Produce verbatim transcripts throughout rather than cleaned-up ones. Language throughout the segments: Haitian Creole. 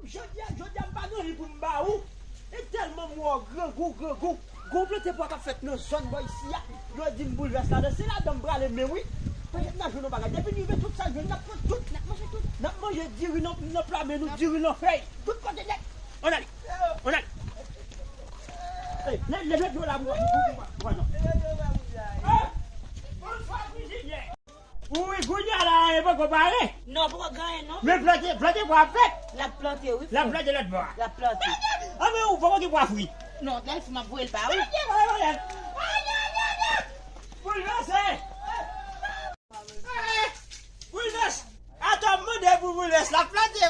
Jodi a, jodi a, m pa gen anyen pou m ba ou. E tèlman m wè w grangou, grangou. Gon plante pwa k ap fèt nan zòn bò isi a. Yo di m Boulvès ladan. Se ladan m prale menm wi. Petèt n a jwenn yon bagay. Depi n rive tout sa n jwenn, n ap pran tout. N ap manje tout. N ap manje diri nan, nan pla men nou, diri nan fèy. Tout kote nèt. On ale. On ale. Ey, lè, lè, lè, lè, la, mwen, mwen, mwen, mwen, non. Ey, bon fwa, kwizinyè. Wi, kounye a la, anyen poko pare. Non, poko gen anyen, non. Men plante, plante pwa ap fèt. L ap plante, wi, frè. L ap plante lòt bò a. L ap plante. Anben, ou poko gen pwa fri. Non, lè l fri, m ap voye l ba ou. Plante pwa, pwa, pwa. Boulvèse! Boulvèse! Atò, m mande pou Boulvès la plante.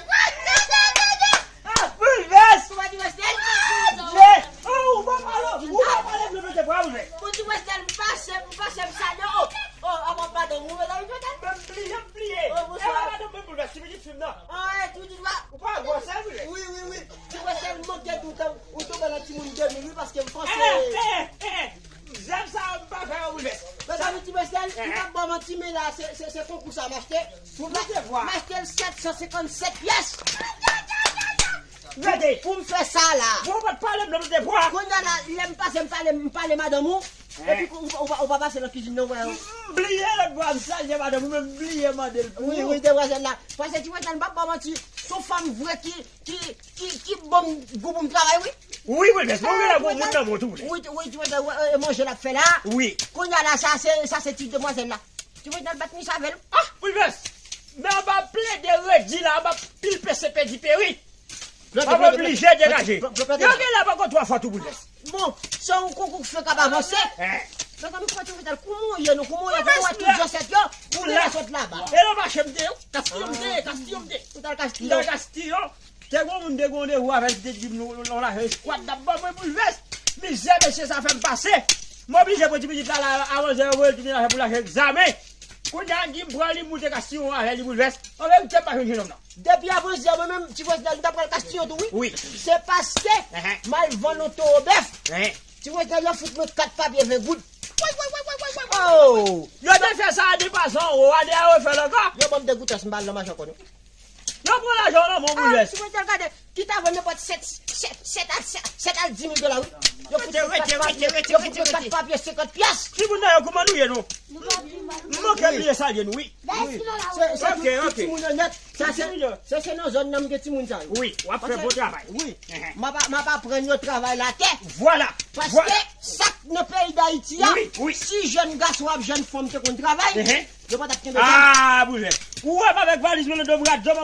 Ah, Boulvès! Ou pa di Western? Je, oh, ou pa pale, ou pa pale m de plante pwa, Boulvès. Ou di Western, m pase, m pase, m sale, oh, oh, avan madanm ou, mezanmi, pete. Men m bliye, m bliye. Oh, bonswa. E pa madanm mwen, Boulvès, ti pitit fi m nan. Ah, eh, ti pitit wa. Ou pa gwosè, Boulvès. Wi, wi, wi. Ti Western manke tout tan, ou tonbe nan timoun de mil, wi, paske m panse. Eh, eh, eh, eh. Zèb sa a, m pa fè yo Boulvès. Mezanmi, ti Western, m p ap ba w manti, men la, se, se, se konkou sa m achte. Pou plante pwa. M achte l sèt san senkann sèt pyès. Gade. Pou m fè sa la. Bon, ou pa t pale m de plante pwa. Kounye a la, lè m pase, m pale, m pale madanm ou. Epi ou, ou, ou pa pase nan kizin nan, wè. M bliye lòt bò a, m salye madanm ou, men m bliye mande l pou ou. Wi, wi, demwazèl la. Paske ti Western, m p ap ba w manti. Se yon fanm vre ki, ki, ki, ki ban m gou pou m travay, wi. Wi, Boulvès, men ou genlè gon moun nan men w tou, Boulvès. Wi, wi, ti Western, wè, e manje l ap fè la. Wi. Kounye a la, sa se, sa se ti demwazèl la. Ti Western bat miche avè l. Ah, Boulvès! Men anba plede redi la, anba pil pese pedi peri. M ap oblije degaje. Yo genlè poko twò fò tou, Boulvès. Bon, se yon konkou k fè k ap avanse. Eh. Mezanmi, kote ou t al? Kouman w ye, non? Kouman w ye? Kouman w wè tout zansèt yo? Ou te la sot laba. E nan mache m te ye, Kastiyon m te ye, Kastiyon m te ye. Ou t al Kastiyon? M t al Kastiyon. Te gon moun te gon randevou avè l ki te di m nou, nou, nou lajan eskwad n ap ban mwen Boulvès. Mizè mesye sa fè m pase. M oblije pran ti pitit la, la, avan yo voye l tounen lajan pou l achte egzamen. Kounye a, di m pran li, m moute Kastiyon avè li Boulvès. An verite, m pa jwenn jennonm nan. Depi avanjè, mwen menm, ti Western, m ta pral Kastiyon tou, wi. Wi. Se paske m al vann yon towo bèf. Ti Western, yo fout mwen kat papye ven goud. Woy, woy, woy, woy, woy, woy, woy. Oh! Yo te fè sa a de pa san ewo, a de a yo fè l ankò. Yo ban m de goud, m pa al nan mache ankò, non. Yo pran lajan w nan men w, Boulvès. Ti Western, gade, ki ta vann nenpòt sèt, sèt, sèt a, sèt a di mil dola, wi. Yo fout mwen kat papye, yo fout mwen kat papye senkant pyès. Timoun nan yo, kouman nou ye, non? M manke bliye salye nou, wi. Wi. Se, se tout, tout timoun yo nèt. Sa se, se, se nan zòn nan m gen timoun sa yo. Wi, w ap fè bon travay. Wi. M ap, m ap aprann yo travay latè. Vwala. Paske sa k nan peyi Dayiti a, si jèn gason ak jèn fanm te konn travay, yo pa t ap kenbe zam. Ah, Boulvès. Ou wè m avèk valiz mwen nan do m, rad zòm